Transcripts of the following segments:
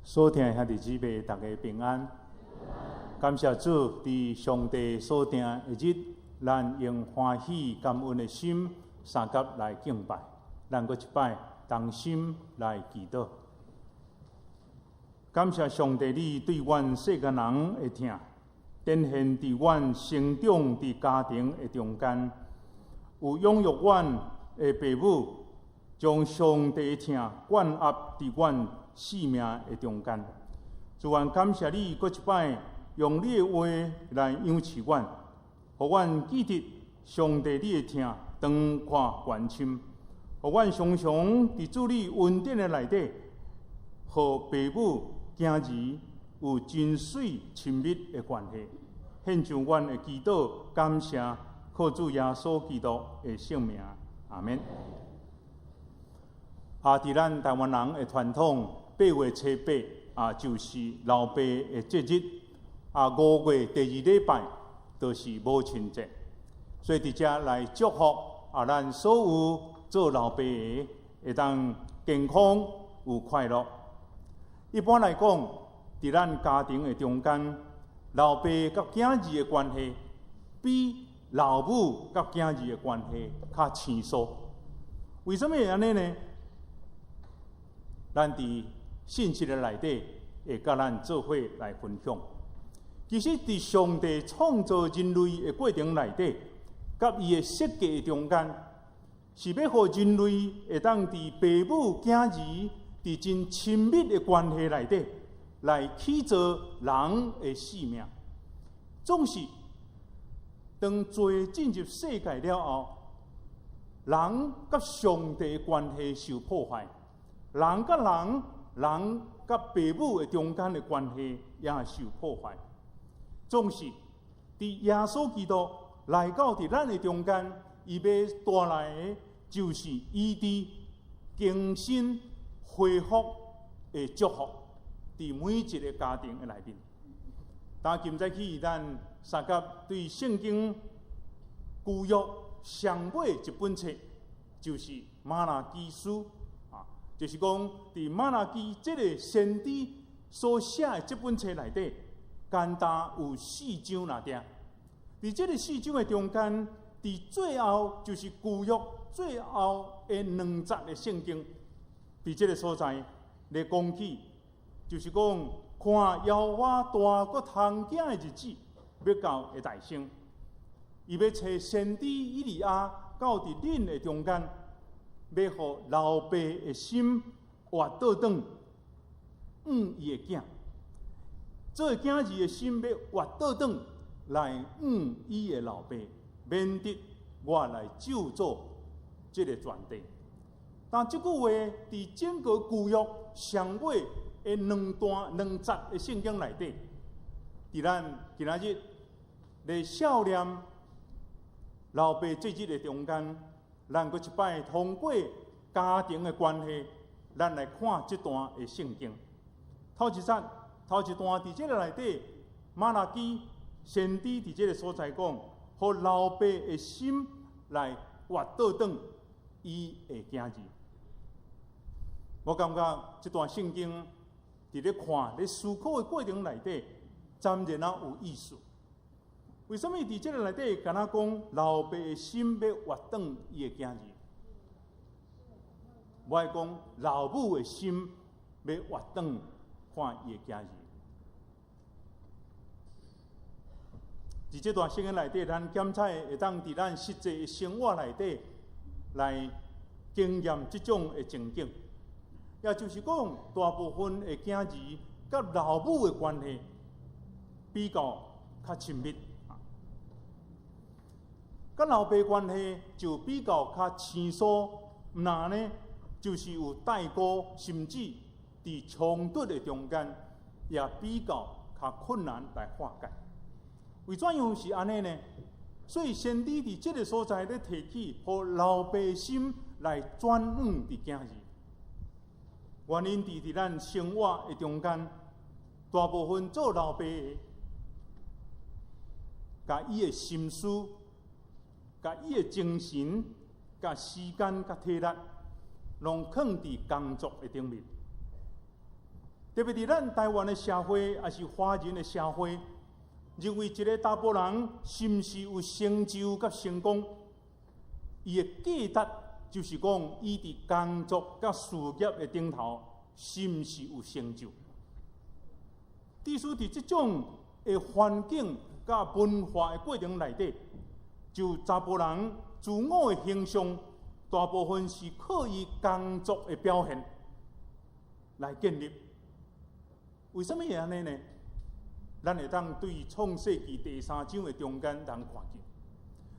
所聽的兄弟姊妹，逐家平安。感謝主，佇上帝所定的日，咱用歡喜感恩的心，相佮來敬拜。咱閣一擺同心來祈禱。感謝上帝，你對阮世間人的疼，展現佇阮成長佇家庭的中間，有養育阮的爸母，將上帝的疼灌壓佇阮生命的中間。主，阮感謝你，閣一擺用你的話來養飼阮，予阮記得上帝你的疼長闊懸深，予阮常常佇主你恩典的內底，予父母囝兒有真媠親密的關係。獻上阮的祈禱，感謝靠主耶穌基督的聖名，阿們。啊，佇咱台灣人的傳統，8月初8啊，就是老爸的節日。啊，5月第二禮拜就是母親節。所以佇遮來祝福啊，咱所有做老爸的會當健康有快樂。一般來講，佇咱家庭的中間，老爸佮囝兒的關係，比老母佮囝兒的關係較親疏。為什麼會按呢呢？咱佇信息的內底會佮咱做伙來分享。其實，佇上帝創造人類的過程內底，佮伊的設計中間，是欲予人類會當佇爸母囝兒佇真親密的關係內底，來起造人的性命。總是當罪進入世界了後，人佮上帝的關係受破壞，人佮人、人佮爸母的中間的關係也受破壞。總是佇耶穌基督來到佇咱的中間，伊欲帶來的就是醫治、更新、恢復的祝福，佇每一個家庭的內面。打今早起，咱相佮對聖經舊約上尾一本冊，就是瑪拉基書啊，就是講佇瑪拉基這个先知所寫的這本冊內底，簡單有四章爾定。佇這个四章的中間，佇最後就是舊約最後的兩節的聖經，佇這个所在來講起，就是講看耶和華大閣通驚的日子欲到的大生，伊欲差先知以利亞到佇恁的中間，欲予老爸的心活倒轉，向伊的囝，做囝兒的心欲活倒轉來向伊的老爸，免得我來咒詛這个全地。但這句話佇整個舊約上尾的兩段兩節的聖經內底，佇咱今仔日咧數念老爸節日的中間，咱閣一擺通過家庭的關係，咱來看這段的聖經。頭一節，頭一段佇這个內底，瑪拉基先知佇這个所在講，予老爸的心來活倒轉伊的囝兒。我感覺這段聖經佇咧看、咧思考的過程內底，真然啊有意思。為什麼佇這个內底，敢若講老爸的心欲活轉伊的囝兒？我愛講老母的心欲活轉看伊的囝兒。佇這段聖經內底，咱檢採會當佇咱實際的生活內底來經驗這種的情景。也就是講，大部分的囝兒佮老母的關係比較較親密，佮老爸關係就比較較生疏。毋若呢，就是有代溝，甚至佇衝突的中間，也比較較困難來化解。為怎樣是按呢呢？所以先知佇這个所在咧提起，予老爸心來轉向佇囝兒。原因佇佇咱生活的中間，大部分做老爸的，共伊的心思、共伊的精神、共時間、共體力，攏囥佇工作的頂面。特別佇咱台灣的社會，抑是華人的社會，認為一個查埔人是毋是有成就佮成功，伊的價值就是講，伊佇工作佮事業的頂頭，是毋是有成就？致使佇這種的環境佮文化的過程內底，就查埔人自我的形象，大部分是靠伊工作的表現來建立。為啥物會按呢呢？咱會當對創世記第三章的中間通看見，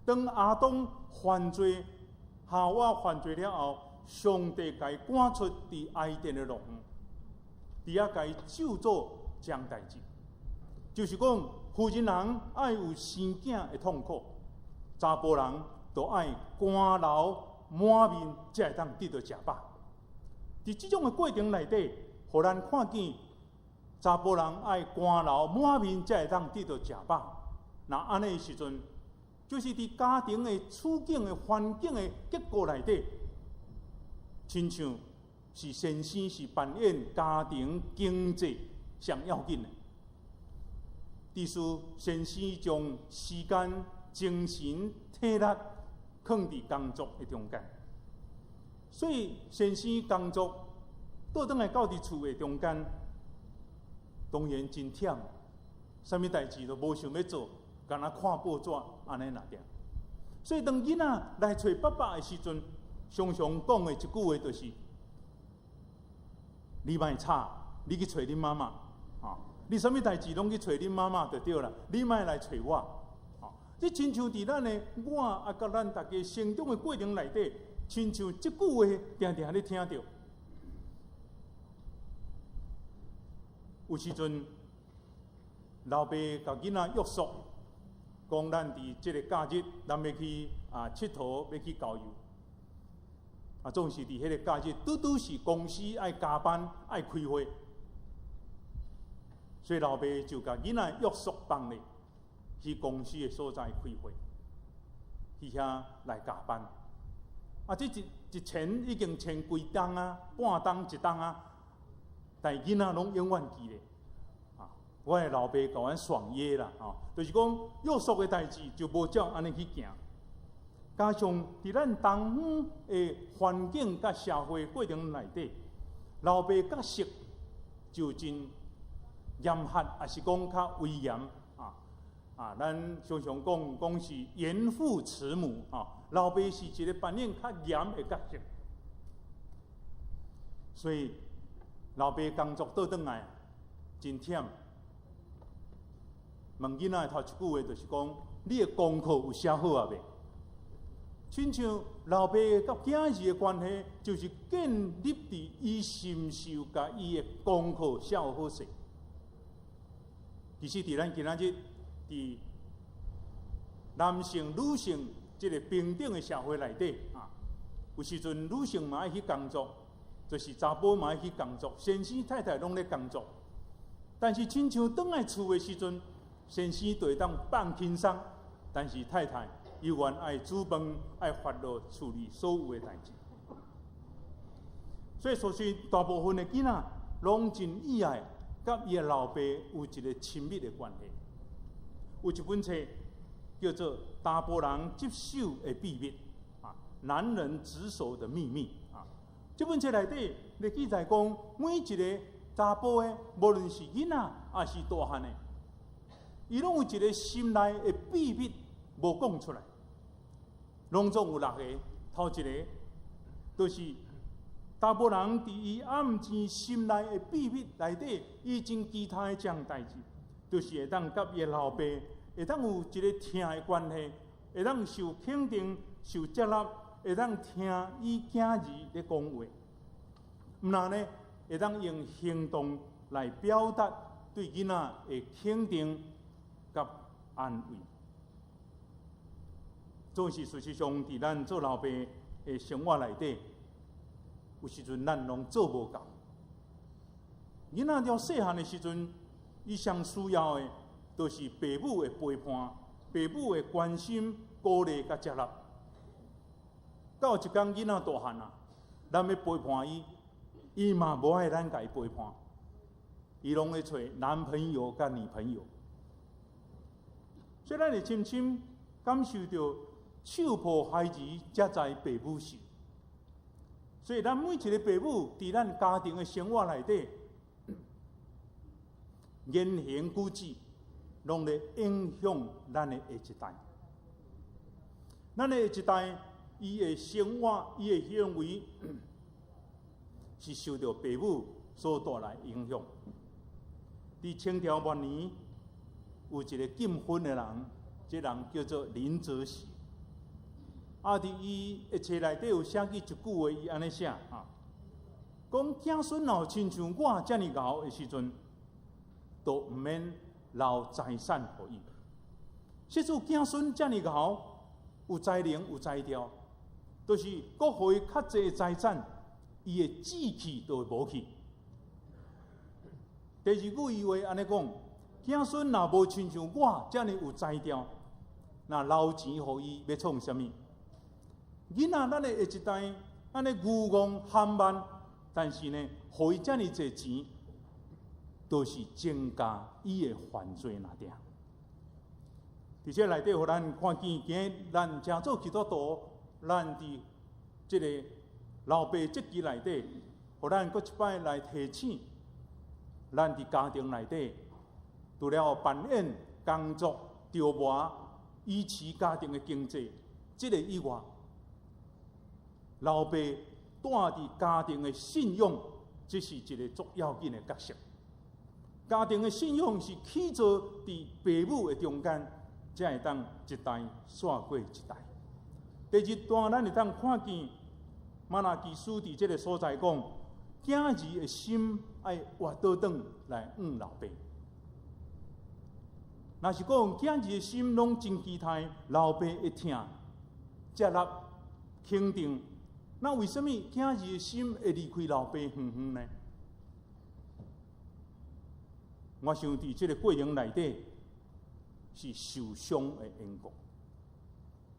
當亞當犯罪、夏娃犯罪了後，上帝共伊趕出佇伊甸的樂園，佇遐共伊咒詛這項代誌，就是講婦人人愛有生囝的痛苦，查埔人都愛汗流滿面才會當得著食飽。佇這種的過程內底，予咱看見查埔人愛汗流滿面才會當得著食飽。若按呢的時陣，就是佇家庭的處境的環境的結構內底，親像是先生是扮演家庭經濟上要緊的。致使先生將時間、精神、體力囥佇工作的中間，所以先生工作倒轉來到佇厝的中間，當然真忝，啥物代誌都無想欲做，干焦看報紙按呢爾爾。所以當囡仔來揣爸爸的時陣，常常講的一句話就是：你莫吵，你去揣恁媽媽，啊，你啥物代誌攏去揣恁媽媽就對啦，你莫來揣我。啊，這親像佇咱的我啊，佮咱大家成長的過程內底，親像這句話定定咧聽著。有時陣，老爸共囡仔約束，講咱佇這個假日，咱欲去啊𨑨迌，欲去郊遊。啊，總是佇彼个假日，拄拄是公司愛加班、愛開會，所以老爸就共囡仔約束放咧去公司的所在開會，去遐來加班。啊，這一一簽已經簽幾冬啊，半冬一冬啊。但囡仔攏永遠記咧，啊！我的老爸共阮爽約啦，吼，就是講約束的代誌就無照按呢去行。加上佇咱東方的環境佮社會過程內底，老爸角色就真嚴格，抑是講較威嚴啊！啊，咱常常講講是嚴父慈母啊，老爸是一個扮演較嚴的角色，所以。老爸工作倒轉來真忝，問囡仔的頭一句話就是講：你的功課有寫好啊未？親像老爸佮囝兒的關係，就是建立佇伊是毋是有共伊的功課寫好勢。其實佇咱今仔日佇男性、女性這个平等的社會內底啊，有時陣女性嘛愛去工作。就是查埔嘛愛去工作，先生太太攏咧工作，但是親像轉來厝的時陣，先生就會當放輕鬆，但是太太猶原愛煮飯、愛煩惱處理所有的代誌。所以，說實大部分的囡仔攏真意愛佮伊的老爸有一个親密的關係。有一本冊叫做《查埔人執守的秘密》，啊，男人執守的秘密。這本冊內底咧記載講，每一个查埔的，無論是囡仔抑是大漢的，伊攏有一个心內的秘密無講出來，攏總有六个。頭一个，就是查埔人佇伊暗錢心內的秘密內底，伊真期待這項代誌，就是會當佮伊的老爸會當有一个疼的關係，會當受肯定、受接納。會當聽伊囝兒咧講話，毋但呢會當用行動來表達對囡仔的肯定佮安慰。總是事實上，佇咱做老爸的生活內底，有時陣咱攏做無夠。囡仔著細漢的時陣，伊上需要的，就是爸母的陪伴、爸母的關心、鼓勵佮接納。到一工囡仔大漢啊，咱欲陪伴伊，伊嘛無愛咱共伊陪伴。伊攏咧揣男朋友佮女朋友。所以咱會深深感受著手抱孩兒才知爸母心。所以咱每一个爸母佇咱家庭的生活內底，言行舉止，攏咧影響咱的下一代。咱的下一代，伊的生活、伊的行為，是受著爸母所帶來影響。佇清朝末年，有一个禁婚的人，這人叫做林則徐。啊！佇伊的冊內底有寫記一句話，伊按呢寫啊，講子孫若親像我遮爾𠢕的時陣，都毋免留財產予伊。設使子孫遮爾𠢕，有才能有才調，就是閣予伊較濟財產，伊的志氣就會無去。第二句伊話按呢講，子孫若無親像我遮爾有才調，若留錢予伊欲創啥物？囡仔咱的下一代按呢愚戇憨慢，但是呢，予伊遮爾濟錢，都是增加伊的犯罪爾。佇這內底，予咱看見，今日咱誠做基督徒，咱佇這个老爸節期內底，予咱閣一擺來提醒，咱佇家庭內底，除了扮演工作、著磨、維持家庭的經濟，這个以外，老爸帶佇家庭的信仰，這是一个足要緊的角色。家庭的信仰是起造佇爸母的中間，才會當一代紲過一代。第二段，咱會當看見瑪拉基書佇這个所在講，囝兒的心愛活倒轉來向老爸。若是講囝兒的心攏真期待老爸會疼、接納、肯定，那為啥物囝兒的心會離開老爸遠遠呢？我想佇這个過程內底是受傷的緣故。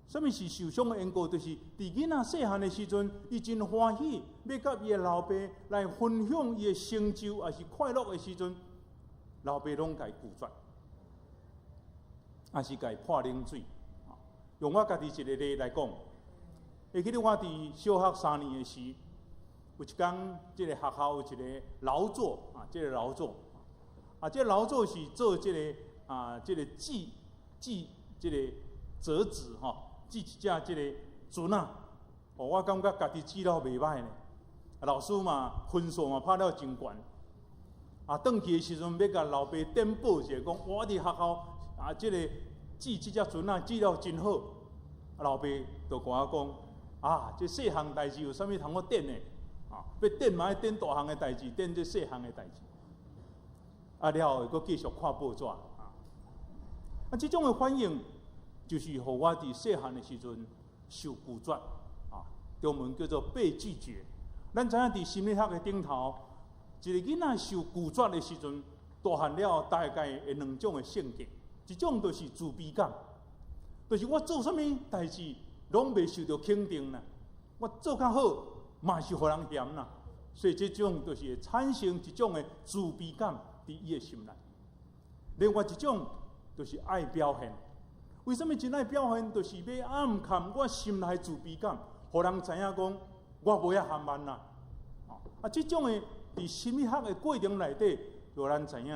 啥物是受傷的緣故？就是佇囡仔細漢的時陣，伊真歡喜，欲佮伊的老爸來分享伊的成就，抑是快樂的時陣，老爸攏共伊拒絕，抑是共伊潑冷水。用我家己一个例來講，會記得我佇小學3年的時，有一工，這个學校有一个勞作啊，這个勞作啊，這个勞作是做這个啊，這个織織這个摺紙吼，織一隻這个船仔。哦，我感覺家己織了袂䆀呢，老師嘛分數嘛拍了真懸。啊，轉去的時陣欲共老爸點報一下，講我佇學校啊，這个織這隻船仔織了真好。老爸就共我講。啊，這細項代誌有啥物通好點的？啊，欲點嘛愛點大項的代誌，點這細項的代誌。啊，了後閣繼續看報紙。啊，啊，這種的反應就是予我佇細漢的時陣受拒絕。啊，中文叫做被拒絕。咱知影佇心理學的頂頭，一个囡仔受拒絕的時陣，大漢了後大概會兩種的性格，一種就是自卑感，就是我做啥物代誌攏袂受著肯定啦，我做較好嘛是予人嫌啦，所以這種就是會產生一種的自卑感佇伊的心內。另外一種就是愛表現，為啥物真愛表現？就是欲掩蓋我心內自卑感，予人知影講我無遐憨慢啦。啊，這種的佇心理學的過程內底，就咱知影，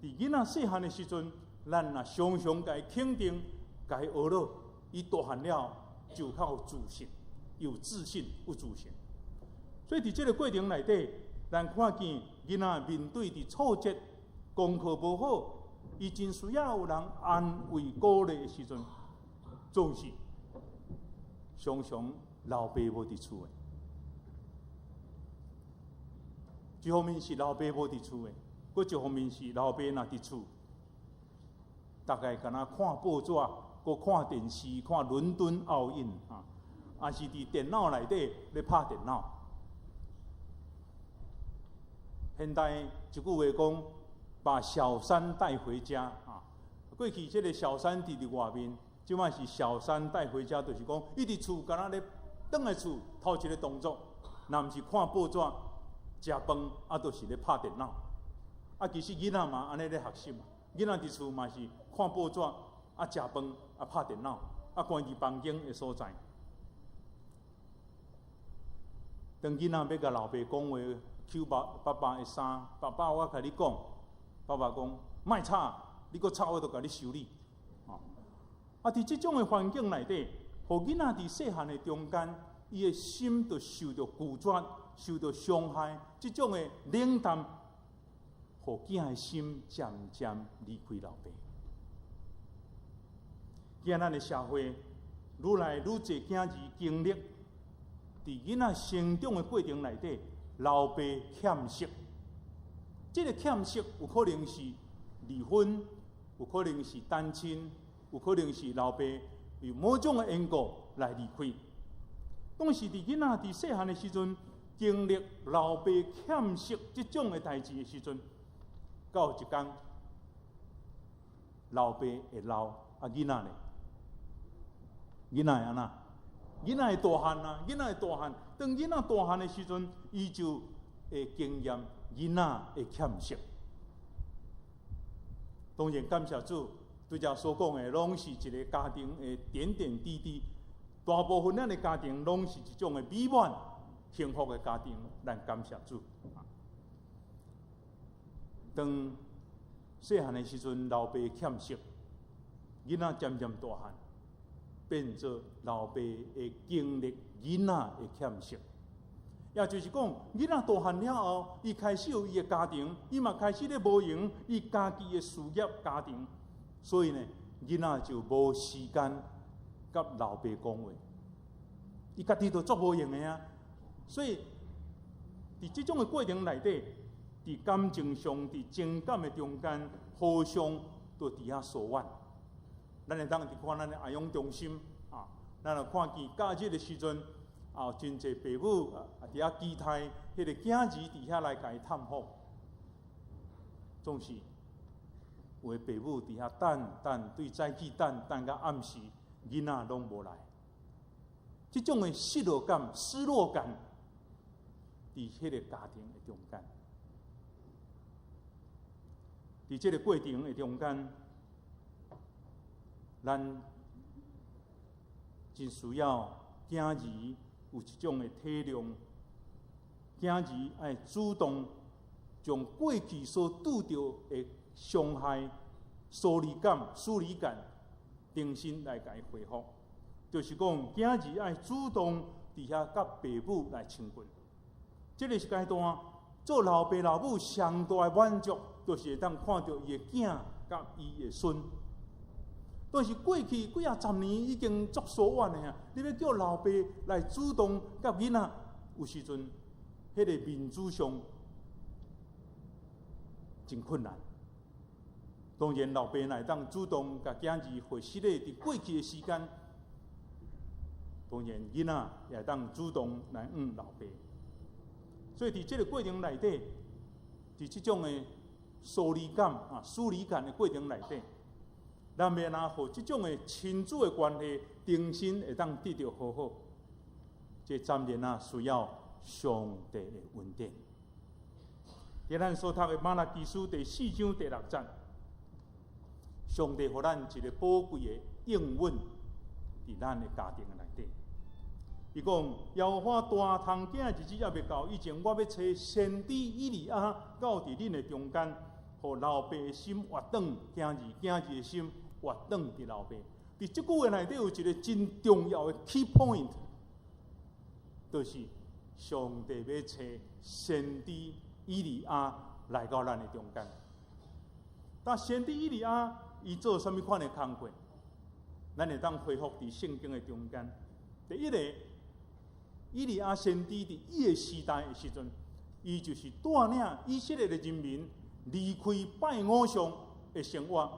佇囡仔細漢的時陣，咱若常常共伊肯定、共伊呵咾，伊大漢了就較有自信，有自信，有自信。所以佇這个過程內底，咱看見囡仔面對佇挫折、功課無好，伊真需要有人安慰鼓勵的時陣，總是常常老爸無佇厝的。一方面是老爸無佇厝的，閣一方面是老爸若佇厝，大概敢若看報紙、閣看電視、看倫敦奧運啊，抑是佇電腦內底咧拍電腦。現代一句話講，把小三帶回家啊。過去這个小三佇外面，這擺是小三帶回家，就是講伊佇厝敢若咧轉來厝，頭一个動作，若毋是看報紙、食飯，啊，就是咧拍電腦。啊，其實囡仔嘛按呢咧學習嘛，囡仔佇厝嘛是看報紙，啊食飯，啊拍電腦，啊關佇房間的所在。當囡仔欲共老爸講話，搝爸爸爸的衫，爸爸我共你講，爸爸講莫吵，你閣吵我就共你修理。啊，佇這種的環境內底，予囡仔佇細漢的中間，伊的心就受著拒絕、受著傷害，這種的冷淡，予囝的心漸漸離開老爸。今咱的社會，愈來愈濟囝兒經歷，佇囡仔成長的過程內底，老爸欠失。這个欠失有可能是離婚，有可能是單親，有可能是老爸有某種的緣故來離開。當時佇囡仔佇細漢的時陣，經歷老爸欠失這種的代誌的時陣，到一工，老爸會老，啊囡仔呢？囡仔會按怎？囡仔會大漢啊！囡仔會大漢。當囡仔大漢的時陣，伊就會經驗囡仔的欠失。當然感謝主，拄才所講的攏是一個家庭的點點滴滴。大部分咱的家庭攏是一種的美滿幸福的家庭，咱感謝主。當細漢的時陣，老爸欠失，囡仔漸漸大漢，變做老爸會經歷囡仔的欠失。也就是講，囡仔大漢了後，伊開始有伊的家庭，伊嘛開始咧謀營伊家己的事業家庭，所以呢，囡仔就無時間佮老爸講話，伊家己就足無閒的啊。所以，佇這種的過程內底，佇感情上、佇情感的中間，互相都佇遐疏遠。咱會當佇看咱的安養中心啊，咱若看見假日的時陣，啊，真濟爸母啊佇遐期待彼个囝兒佇遐來共伊探訪，總是有的爸母佇遐等等，對早起等等到暗時，囡仔攏無來。這種的失落感、失落感，佇彼个家庭的中間，佇這个過程的中間，咱真需要囝兒有一種的體諒，囝兒愛主動將過去所拄著的傷害、疏離感、疏離感，重新來共伊恢復。就是講，囝兒愛主動佇遐佮爸母來親近。這个是階段，做老爸老母上大的滿足，就是會當看著伊的囝佮伊的孫。但是過去幾仔十年已經足疏遠的啊！你欲叫老爸來主動佮囡仔，有時陣彼个面子上真困難。當然，老爸若會當主動共囝兒回失禮，佇過去的時間，當然囡仔也會當主動來向老爸。所以佇這个過程內底，佇這種的疏離感啊、疏離感的過程內底，咱欲按怎予這種的親子的關係重新會當得著和好，這暫然啊需要上帝的恩典。佇咱所讀的瑪拉基書第四章第六節，上帝予咱一个寶貴的應允，佇咱的家庭內底。伊講：耶和華大通驚的日子猶未到以前，我欲差先知以利亞到佇恁的中間，予老爸的心回轉囝兒，囝兒的心回轉佇老爸。佇這句話內底有一个真重要的 key point，就是上帝欲差先知以利亞來到咱的中間。但先知以利亞伊做啥物款的工課？咱會當恢復佇聖經的中間。第一个，以利亞先知佇伊的時代的時陣，伊就是帶領以色列的人民離開拜偶像的生活，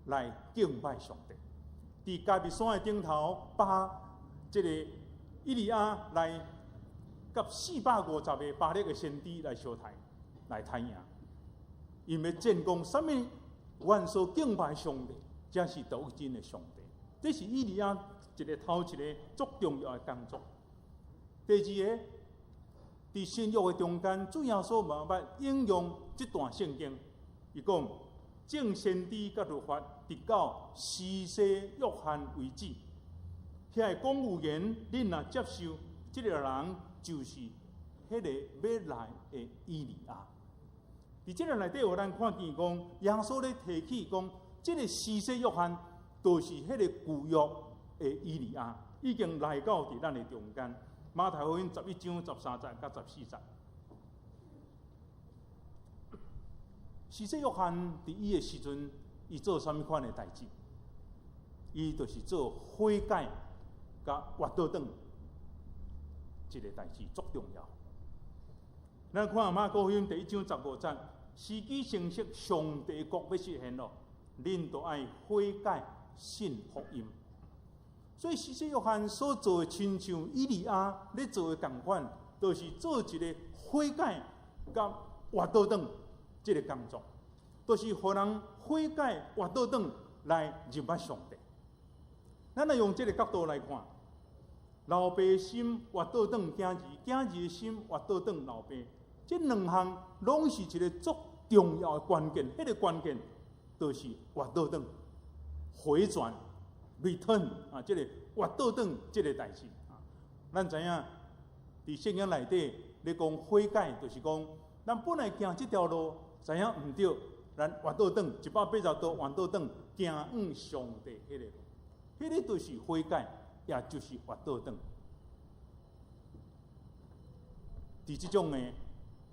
來敬拜上帝。佇迦密山的頂頭，把這个以利亞來佮450個巴力的先知來相刣，來刣贏。𪜶欲證講啥物？阮所敬拜上帝，才是獨一真的上帝。這是以利亞一个頭一个足重要的工作。第二个，佇新約的中間，主耶穌嘛捌應用這段聖經，伊講眾先知佮律法，直到施洗約翰為止。遐個講預言，恁若接受，這個人就是彼個欲來的以利亞。佇這个內底，予咱看見講，耶穌咧提起講，這個施洗約翰，就是彼個舊約的以利亞，已經來到佇咱的中間。馬太福音11章13節佮14節。施洗約翰佇伊的時陣，伊做啥物款的代誌？伊就是做悔改佮越倒轉這个代誌，足重要。咱看馬可福音第1章15節，時機成熟，上帝國欲實現囉，恁都愛悔改，信福音。所以，施洗約翰所做的，親像以利亞咧做的仝款，就是做一个悔改佮越倒轉這个工作，就是予人悔改越倒轉來認捌上帝。咱來用這个角度來看，老爸心越倒轉囝兒，囝兒的心越倒轉老爸。這兩項攏是一个足重要的關鍵，彼個關鍵就是越倒轉、回轉、return 啊，這个越倒轉這个代誌啊。咱知影，佇聖經內底咧講悔改，就是講咱本來行這條路，知影毋對，咱越倒轉180度越倒轉，行往上帝彼个路，彼个就是悔改，也就是越倒轉。佇這種的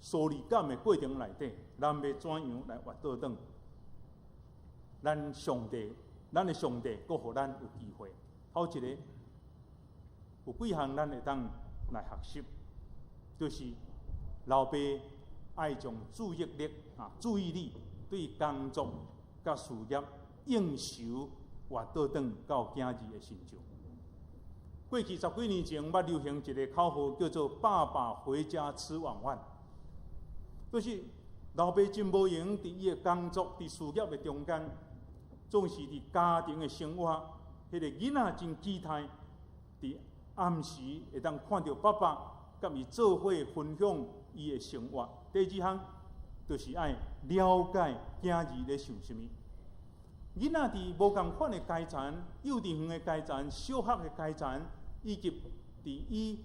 疏離感的過程內底，咱欲怎樣來越倒轉？咱上帝，咱的上帝，閣予咱有機會。頭一個，有幾項咱會當來學習，就是老爸愛將注意力對工作佮事業應酬越倒轉到囝兒的身上。過去十幾年前，捌流行一个口號，叫做“爸爸回家吃晚飯”，就是老爸真無閒佇伊的工作、佇事業的中間，總是佇家庭的生活，彼个囡仔真期待佇暗時會當看著爸爸佮伊做伙分享伊的生活。第二項就是愛了解囝兒咧想啥物。囡仔佇無仝款的階層，幼稚園的階層、小學的階層，以及佇伊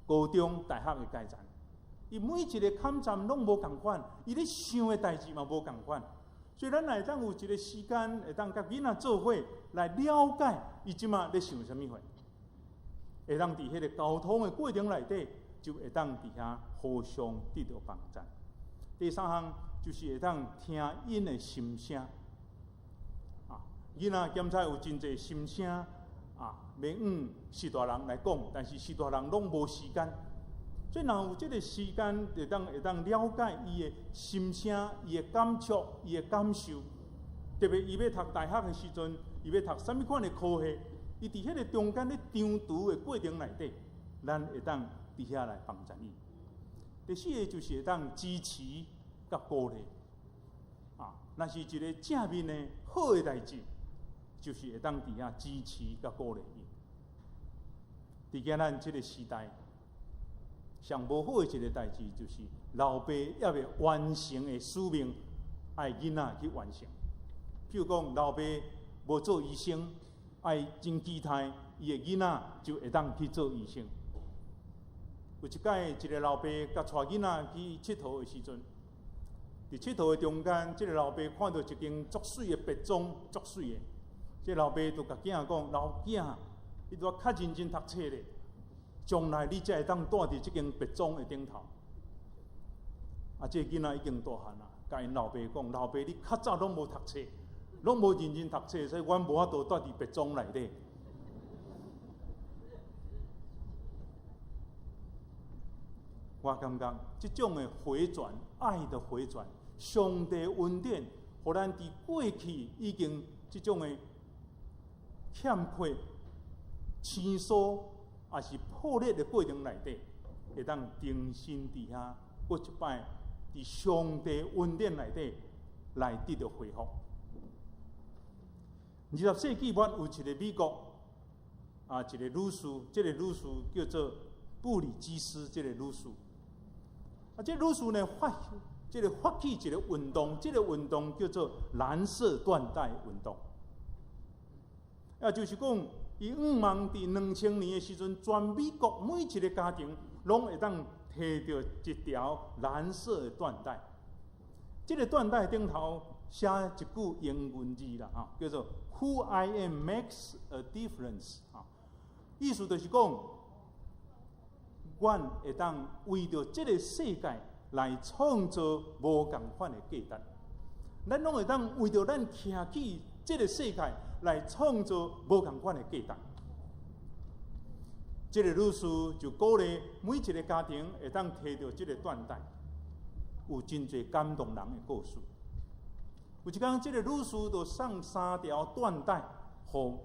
高中、大學的階層，伊每一个坎站攏無仝款，伊咧想的代誌嘛無仝款。所以咱若會當有一个時間，會當佮囡仔做伙來了解伊這馬咧想啥物貨，會當佇彼个溝通的過程內底，就會當佇遐互相得著幫助。第三項就是會當聽𪜶的心聲。啊，囡仔檢查有真濟心聲啊，欲向序大人來講，但是序大人攏無時間。所以若有這个時間，會當了解伊的心聲、伊的感觸、伊的感受。特別伊欲讀大學的時陣，伊欲讀啥物款的科系，伊佇彼个中間咧踌躇的過程內底，咱會當佇遐來幫助伊。第四个就是會當支持佮鼓勵。啊，若是一个正面的好的代誌，就是會當佇遐支持佮鼓勵伊。佇今咱這个時代，上無好的一个代誌，就是老爸猶未完成的使命，愛囡仔去完成。譬如講，老爸無做醫生，愛真期待伊的囡仔就會當去做醫生。有一擺，一个老爸佮帶囡仔去𨑨迌的時陣，佇𨑨迌的中間，這个老爸看著一間足媠的別莊，足媠的。這个老爸就共囝講：“老囝，你著較認真讀冊咧，將來你才會當住佇這間別莊的頂頭。”啊，這个囡仔已經大漢啦，共𪜶老爸講：“老爸，你較早攏無讀冊，攏無認真讀冊，所以阮無法度住佇別莊內底。”我感覺這種的回轉，愛的回轉，上帝恩典，予咱佇過去已經這種的欠缺、生疏，抑是破裂的過程內底，會當重新佇遐閣一擺，佇上帝恩典內底來得著恢復。20世紀末有一个美國啊，一个女士，這个女士叫做布里基斯，這个女士。啊，這个女士呢，發這个發起一个運動，這个運動叫做藍色緞帶運動。也就是講，伊向望佇2000年的時陣，全美國每一个家庭攏會當提著一條藍色的緞帶。這个緞帶頂頭寫一句英文字啦，哈，叫做 “Who I am makes a difference”，哈，意思就是講，阮會當為著這个世界來創造無仝款的價值。咱攏會當為著咱徛起這个世界來創造無仝款的價值。這个女士就鼓勵每一个家庭會當提著這个緞帶，有真濟感動人的故事。有一工，這个女士就送三條緞帶，予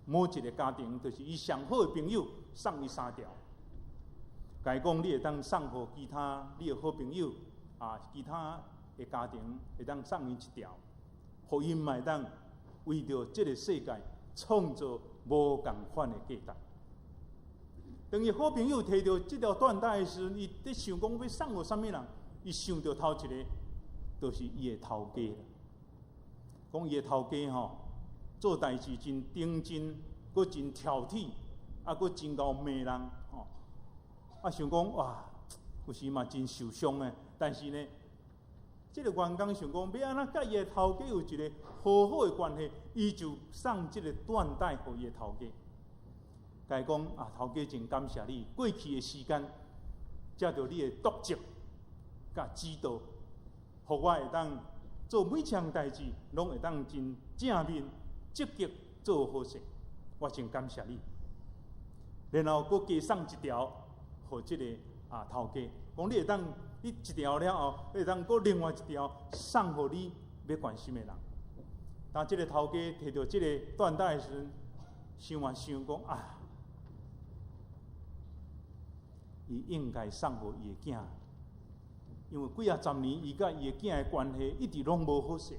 某一个家庭，就是伊上好的朋友，送伊三條。共伊講，你會當送予其他你的好朋友啊，其他的家庭會當送伊一條，予𪜶嘛會當為著這个世界創造無仝款的價值。當伊好朋友提著這條緞帶的時陣，伊佇想講欲送予啥物人，伊想著頭一个，就是伊的頭家。講伊的頭家吼，做代誌真認真，閣真挑剔，啊，閣真𠢕罵人吼。啊，想講哇，有時嘛真受傷的。但是呢，這个員工想講，欲按怎佮伊的頭家有一个和好的關係，伊就送這个緞帶予伊的頭家。共伊講啊，頭家真感謝你，過去的時間，藉著你的督責佮指導，予我會當做每項代誌，攏會當真正面積極做好勢。我真感謝你。然後閣加送一條，予這个啊頭家，講你會當你一條了後，你會當閣另外一條送予你欲關心的人。當這个頭家提著這个緞帶的時陣，想啊想講啊，伊應該送予伊的囝，因為幾仔十年伊佮伊的囝的關係一直攏無好勢。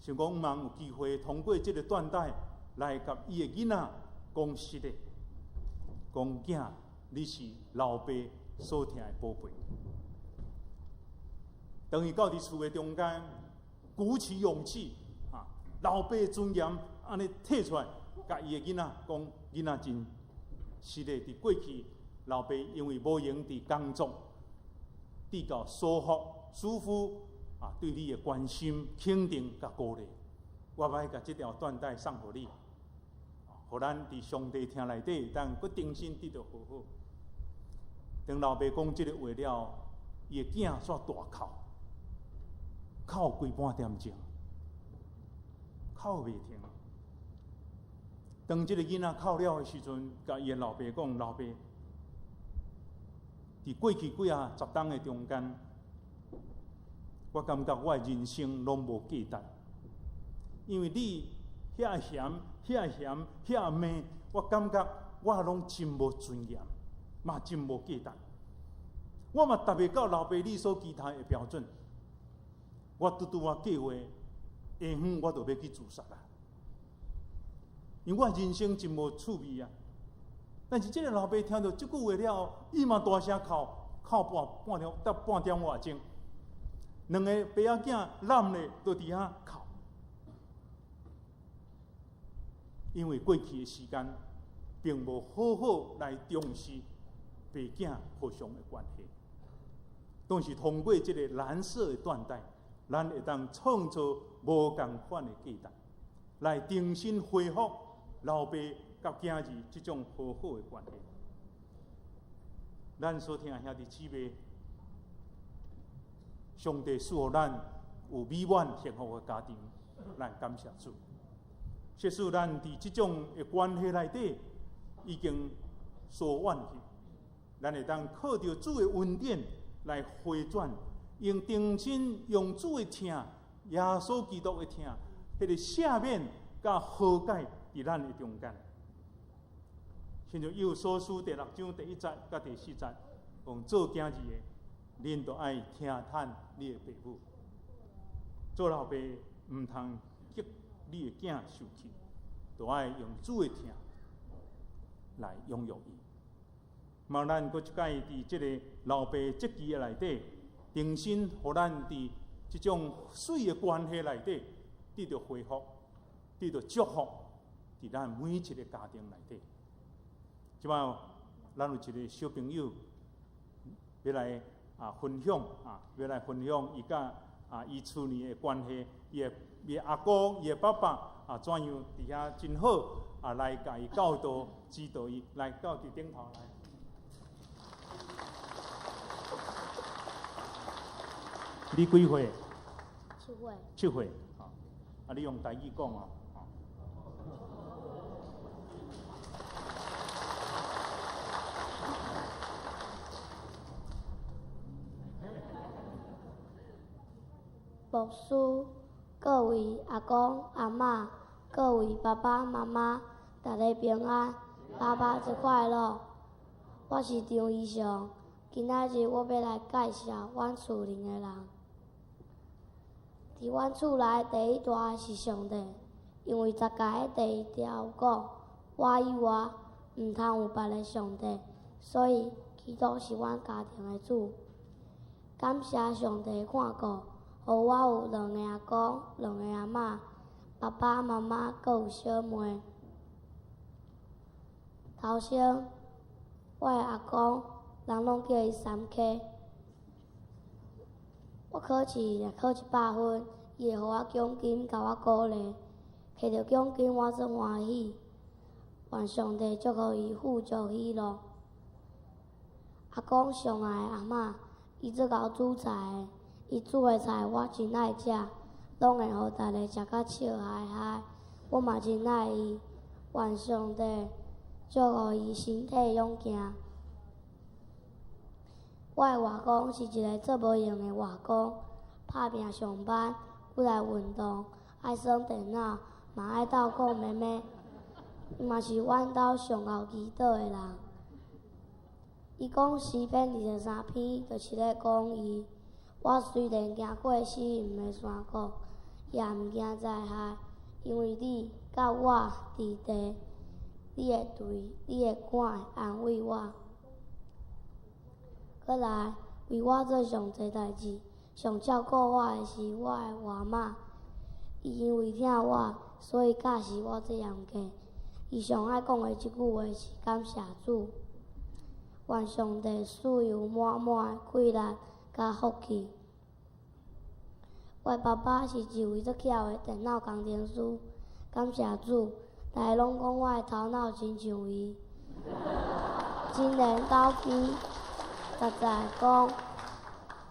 想講毋通有機會通過這个緞帶來共伊的囡仔講實的，講囝，你是老爸所疼的寶貝。當伊到佇厝的中間，鼓起勇氣，啊，老爸尊嚴按呢提出來，共伊的囡仔講，囡仔真實的，佇過去老爸因為無閒佇工作，致到疏忽疏忽啊，對你的關心、肯定佮鼓勵，我欲共這條緞帶送予你，予咱佇上帝疼內底，當閣重新得著和好。當老爸講這个話了，伊的囝煞大哭，哭規半點鐘，哭袂停。當這个囡仔哭了的時陣，共伊的老爸講：老爸，佇過去幾仔十冬的中間，我感覺我的人生攏無價值，因為你遐嫌、遐嫌、遐罵，我感覺我攏真無尊嚴，嘛真無價值。我嘛達袂到老爸你所期待的標準。我拄拄仔計劃下昏我就欲去自殺啦，因為我人生真無趣味啊。但是這个老爸聽著這句話了後，伊嘛大聲哭，哭半半點得半點外鐘。兩个爸仔囝攬咧，都佇遐哭。因為過去的時間，並無好好來重視爸囝互相的關係。當時通過這个藍色的緞帶，咱會當創造無仝款的價值，來重新恢復老爸佮囝兒這種和好的關係。咱所疼的兄弟姊妹，上帝賜予咱有美滿幸福的家庭，咱感謝主。即使咱佇這種的關係內底已經疏遠去，咱會當靠著主的恩典來回轉，用重新用主的疼，耶穌基督的疼，彼个赦免佮和解佇咱的中間。親像以弗所書第六章第一節佮第四節，講做囝兒的，恁著愛聽趁你的爸母；做老爸毋通激你的囝受氣，著愛用主的疼來養育伊。嘛，咱閣一擺佇這个老爸節期的內底，重新予咱佇這種媠的關係內底得著恢復，得著祝福，佇咱每一个家庭內底。這擺咱有一个小朋友欲來分享啊，欲來分享伊佮伊厝裡的關係，伊的阿公、伊的爸爸怎樣佇遐真好來共伊教導、指導伊，來到佇頂頭來。你幾歲？七歲。7歲。你用台語講哦。牧師、各位阿公阿嬤、各位爸爸媽媽，大家平安，爸爸節快樂。我是張怡翔，今仔日我欲來介紹阮厝裡的人。佇阮厝內第一大是上帝，因為十誡的第一條有講，我以外毋通有別个上帝，所以基督是阮家庭的主。感謝上帝看顧，予我有兩个阿公、兩个阿嬤、爸爸媽媽，閣有小妹。頭先，我的阿公，人攏叫伊三溪。我考試若考100分，伊會予我獎金，共我鼓勵。摕著獎金，我足歡喜。願上帝祝福伊富足喜樂。阿公上愛的阿嬤，伊足𠢕煮菜的，伊煮的菜我真愛食，攏會予逐个食甲笑嗨嗨。我嘛真愛伊，願上帝祝福伊身體勇健。我的外公是一个足無閒的外公，拍拚上班，閣來運動，愛耍電腦，嘛愛鬥顧妹妹。伊嘛是阮兜上𠢕祈禱的人。伊講詩篇23篇，就是咧講伊。我雖然行過死蔭的山谷，也毋驚災害，因為你佮我佇地，你的杖，你的竿會安慰我。閣來，為我做上濟代誌、上照顧我的是我的外媽。伊因為疼我，所以教示我這嚴格。伊上愛講的一句話是感謝主，願上帝賜予滿滿的氣力佮福氣。我的爸爸是一位足巧的電腦工程師，感謝主，逐个攏講我的頭腦親像伊。箴言9篇10節講，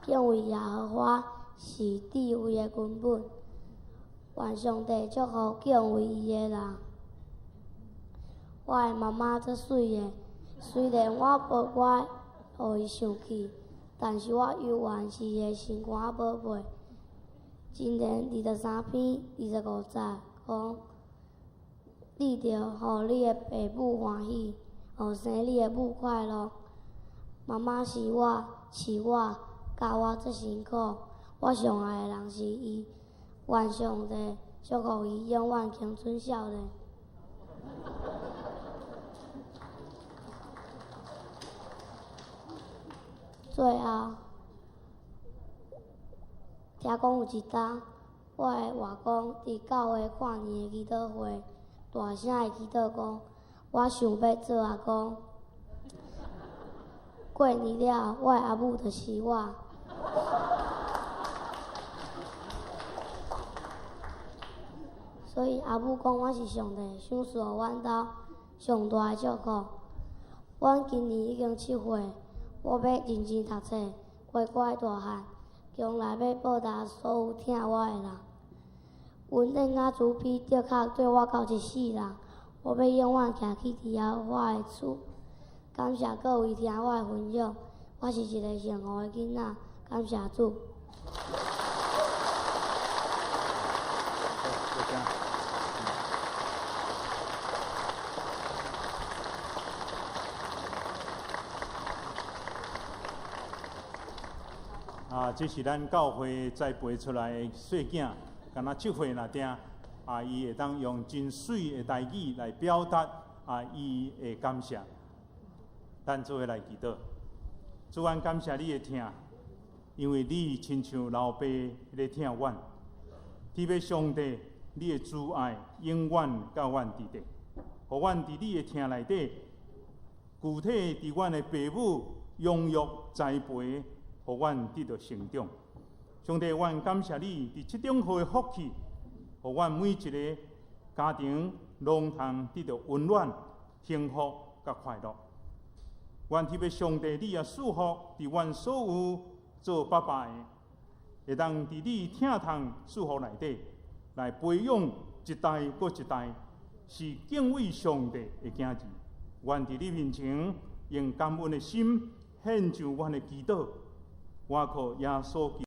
敬畏耶和華是智慧的根本。願上帝祝福敬畏伊的人。我的媽媽足媠的，雖然我無愛予伊生氣，但是我猶原是伊的心肝仔寶貝。箴言23篇25節講，你著予你的爸母歡喜，予生你的母快樂。媽媽生我、飼我、教我足辛苦，我上愛的人是伊。願上帝祝福伊永遠青春少年。最後，聽講有一冬，我的外公佇教會跨年的祈禱會，大聲的祈禱講：我想欲做阿公。過年了，我的阿母就生我。所以阿母講我是上帝賞賜予阮兜上大的祝福。阮今年已經7歲，我欲認真讀冊，乖乖大漢，將來欲報答所有疼我的人。阮恁仔祖輩的確對我到這世人，我欲永遠徛起佇遐我的厝。感謝各位聽我的分享，我是一个幸福的囡仔，感謝主。這是咱教會栽培出來的細囝，敢若7歲爾定，伊會當用真媠的台語來表達伊的感謝。咱做伙來祈禱，主，阮感謝你的疼，因為你親像老爸咧疼阮。天父上帝，你的慈愛永遠佮阮佇咧，予阮佇你的疼內底，具體佇阮的爸母養育栽培，予阮得著成長。上帝，阮感謝你佇這種好的福氣，予阮每一个家庭攏通得著溫暖、幸福佮快樂。願天父上帝，你也賜福佇阮所有做爸爸的，會當佇你疼痛祝福內底，來培養一代閣一代是敬畏上帝的囝兒。願佇你面前用感恩的心獻上阮的祈禱，我靠耶穌基